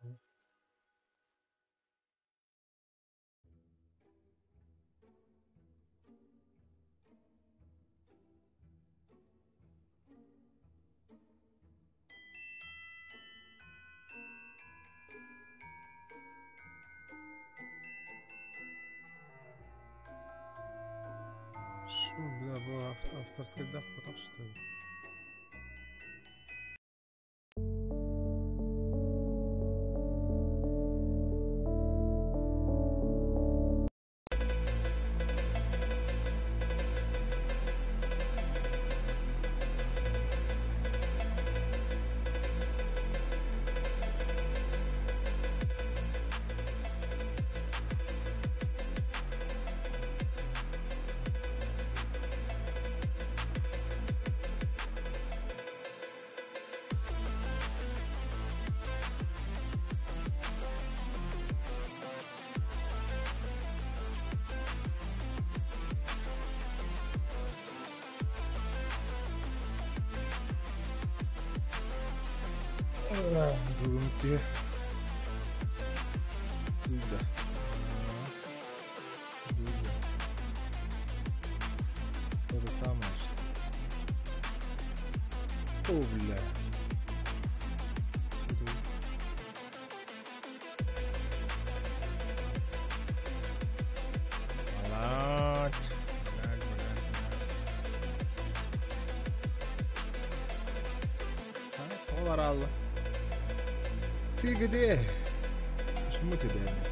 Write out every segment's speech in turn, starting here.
Шо, бля, бу авторскайдаах поток, что ли? Бүгүнки да. То же самое, что. О, бля. Блядь, блядь, блядь, блядь. Олар. Ты где? Почему тебя нет?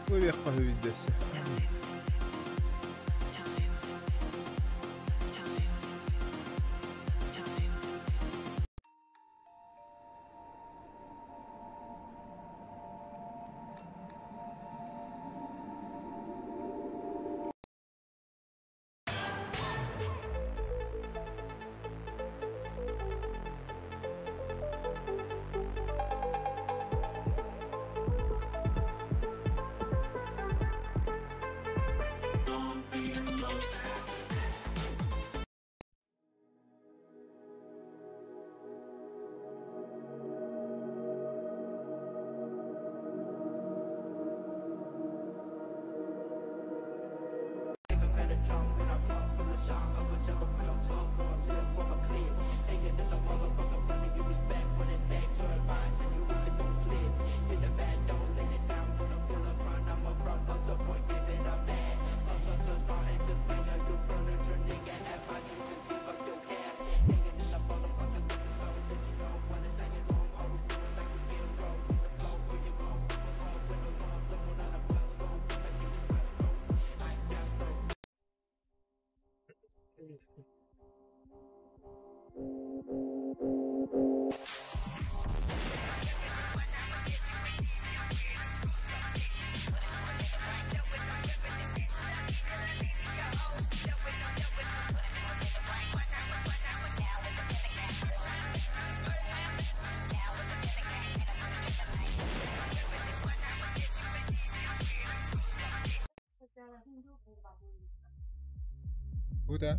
Вверх видеся. Who that?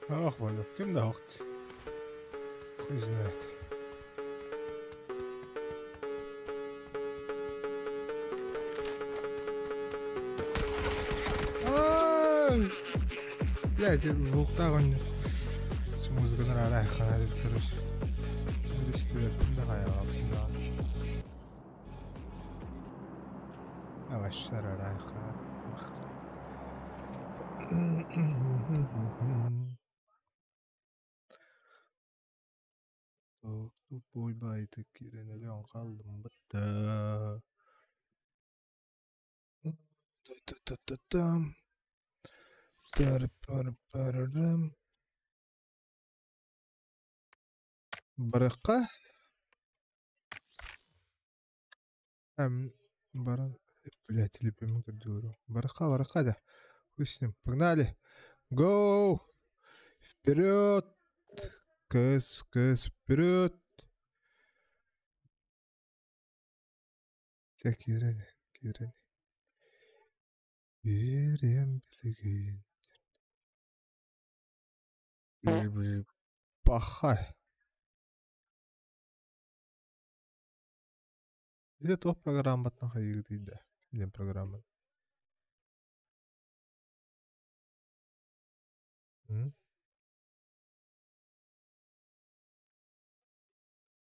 Ах, Валя, ким да хакт. Хуй знает. Ай! Блядь, звуктаах онньу. Музыканы арай хана деп, короче. Истибэппин да хайаҕаппын да. Авашшар арай хана. Тупой байтык киирэн өлөн хааллым бытта. Та-та-та-та-там. Тар-пар-парарам. Барыахха? Эм, баран, блядь, любимый көрдүүрү. Барыахха, барыахха да. Хуй с ним. Погнали. Go! Вперед! КС, КС, вперед! Чэ, киирэн, киирэн. Киириэм билигин. Пахай. Или туох программаттан хайыгытый да? Диэн программа. М?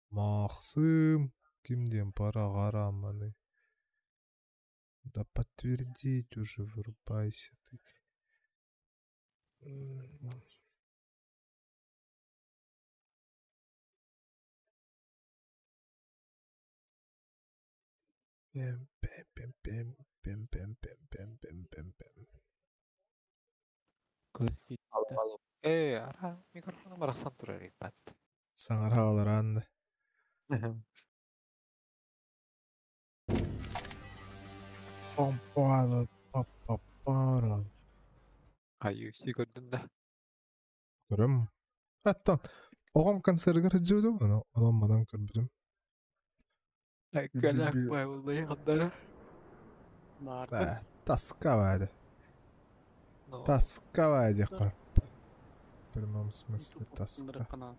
Максым. Ким диэн программаны? Да подтвердить уже, вырубайся ты. М. Пэм пэм пэм пэм пэм пэм пэм пэм пэм пэм пэм. Кыыс Алло, киирдэ. алло. Ээ, араа микрофону барахсан турар ыйбат. Саҥара олорон. Пам-пара-па-па-пара. Айыы көрдүн да. Көрөм. Оттон оҕом концерыгар сылдьыбытым, ону онон манан көрбүтүм. Кэлэк байыллайхандара. Бааргын. Э, тоска баады. Но Тоска диэххэ. В прямом смысле YouTube тоска. ынырыкканаан.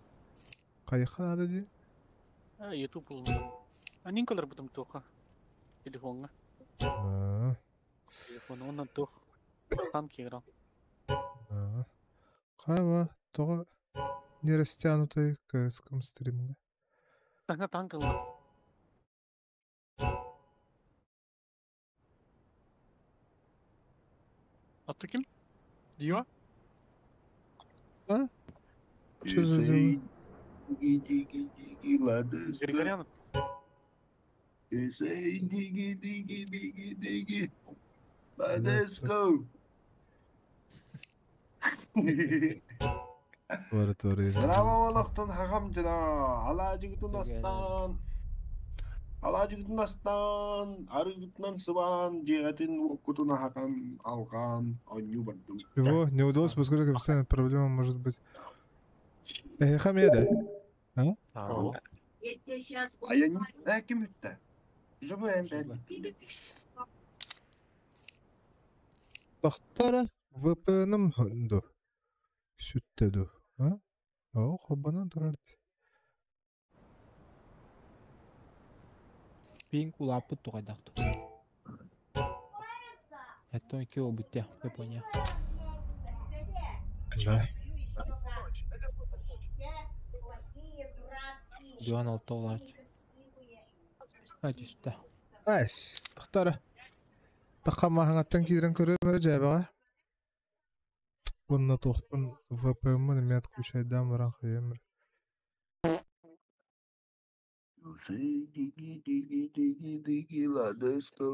Хайыха наада дии? А, YouTube булунарым. А нин колор бутум туоха. Телефоҥҥа. Аа, Телефон онон туох. Тан киирэн. аа. Хайва, тоҕо не растянутый КСК стримҥэ? Таҥа танк ылла. Отту ким? Дио? А? Что за дело? Диги, диги, ладеска. Григорян? Исей, диги, диги, диги, диги. Ладеско. Лаборатория. Браво олохтон хахам дьоно, алаадьыгытын астаан, алаадьыгытын астаан, арыгытынан сыбаан, дьиэҕитин уоккутун аһатан, алҕаан, оонньуу бардым. Чего? Не удалось, поскольку постоянно проблема может быть. Эй, Хамеда. А? Ау. Айан, э, ким бүттэ? Живой бен. Тохтара VPN-ым ду. Сүттэ ду. А? О, холбанан турар. Пинг улааппыт туҕайдах дуу. Оттон икки буолбут Япония. Да. Дуан алта улаат. А түстэ. Айс. Тохтара. Таққамаһыңаттан киирэн көрөмөр дьээбэҕэ. Уонна туохпун VPN-мын эмиэ отключайдаан баран хайыамыр. Исей, диги, диги, диги, диги, ладеско.